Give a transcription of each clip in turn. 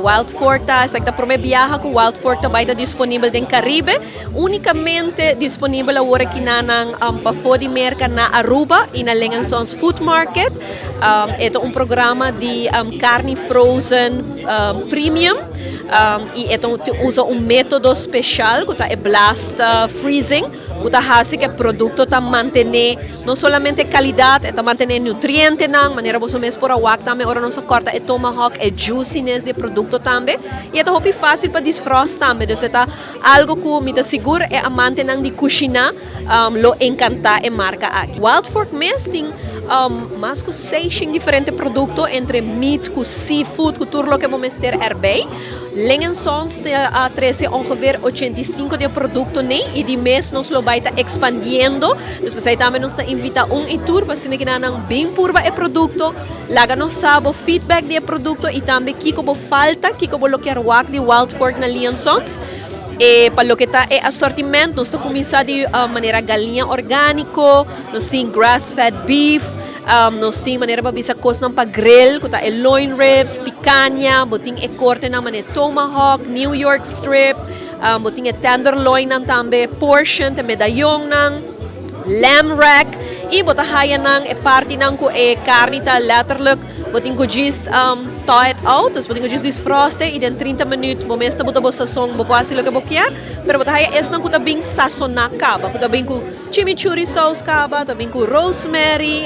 Wild Fork ta, esaki ta prome biaha cu Wild Fork ta bay ta disponibel den Caribe. Unicamente disponibel awor aki na nan pafo di Merca na Aruba y na Ling Sons Food Market. E ta un programa di carni frozen premium y e ta usa un metodo special cu ta e blast freezing cu ta haci cu e producto ta mantene no solamente calidad, e ta mantene nutrientenan, manera boso mes por a wak tambe ora nos a corta e tomahawk, e juiciness di e producto tambe. Y e ta hopi facil pa defrost tambe, dus e ta algo cu mi ta sigur e amantenan di cushina lo encanta e marca aki. Wild Fork mes tin mas cu seis diferente producto entre meat cu seafood cu tur loke bo mester erbij. Ling Sons a trece ongeveer 85 di productonan y di mes nos lo bay ta expandiendo. Dus pesey tambe nos ta invita un y tur pa asina nan bin purba e producto, laga nos sa bo feedback di e producto y tambe kico bo falta, kico bo lo kier wak di Wild Fork na Ling Sons. E pa loke ta e assortiment, nos ta cuminsa di manera galiña organico, nos tin grass-fed beef, nos tin manera pa bisa cosnan pa grill, cu ta e loin ribs, picanha, bo tin e cortenan manera tomahawk, New York strip, bo tin e tenderloin nan tambe, portion, te medallon nan, lamb rack, y bo ta haya nan e parti nan cu e carni ta letterlijk, bo tin cu just thaw it out, dus bo tin cu just defrost y den 30 minuut bo mes ta bota bo sazon, bo por haci loke bo kier, pero bo ta haya esnan cu ta bin sazona caba, cu ta bin cu chimichurri sauce caba, ta bin cu rosemary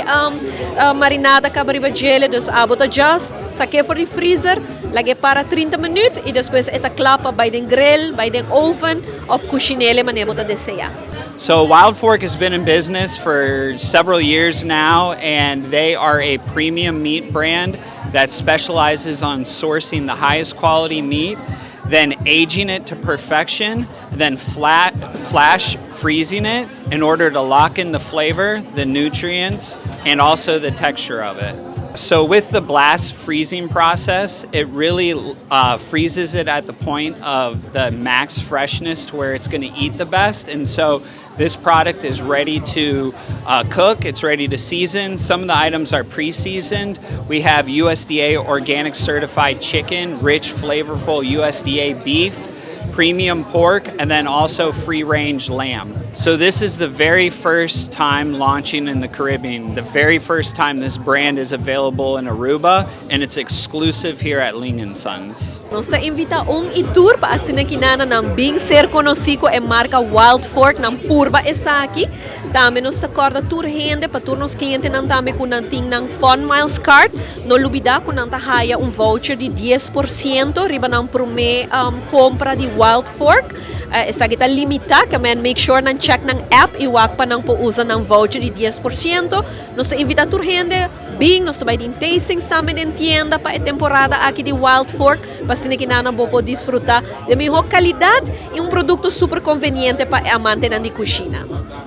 marinada caba riba djele, dus abo ta just saca for di freezer, lag'e para 30 minuut y despues e ta cla pa bay den grill, bay den oven of cushin'e manera bo ta desea. So Wild Fork has been in business for several years now, and they are a premium meat brand that specializes on sourcing the highest quality meat, then aging it to perfection, then flash freezing it in order to lock in the flavor, the nutrients, and also the texture of it. So with the blast freezing process, it really freezes it at the point of the max freshness to where it's going to eat the best. And so this product is ready to cook, it's ready to season. Some of the items are pre-seasoned. We have USDA organic certified chicken, rich, flavorful USDA beef, premium pork, and then also free-range lamb. So this is the very first time launching in the Caribbean, the very first time this brand is available in Aruba, and it's exclusive here at Ling & Sons. Nos ta invita un y tur pa asina cu nan bin ser conoci cu e marca Wild Fork, nan purba esaki. Tambe nos ta corda tur hende, pa tur nos clientenan tambe cu nan tin nan Fun Miles Card, no lubida cu nan ta haya un voucher di 10% riba nan prome compra di Wild Fork. Esaki ta limita, kiermen make sure nan check nan app y wak pa nan por usa nan voucher di 10%. Nos ta invita tur hende, bin, nos tambe tin tastings tambe den tienda pa e temporada aki di Wild Fork, pa asina cu nan por disfruta di miho calidad y un producto super conveniente pa amantenan di cushina.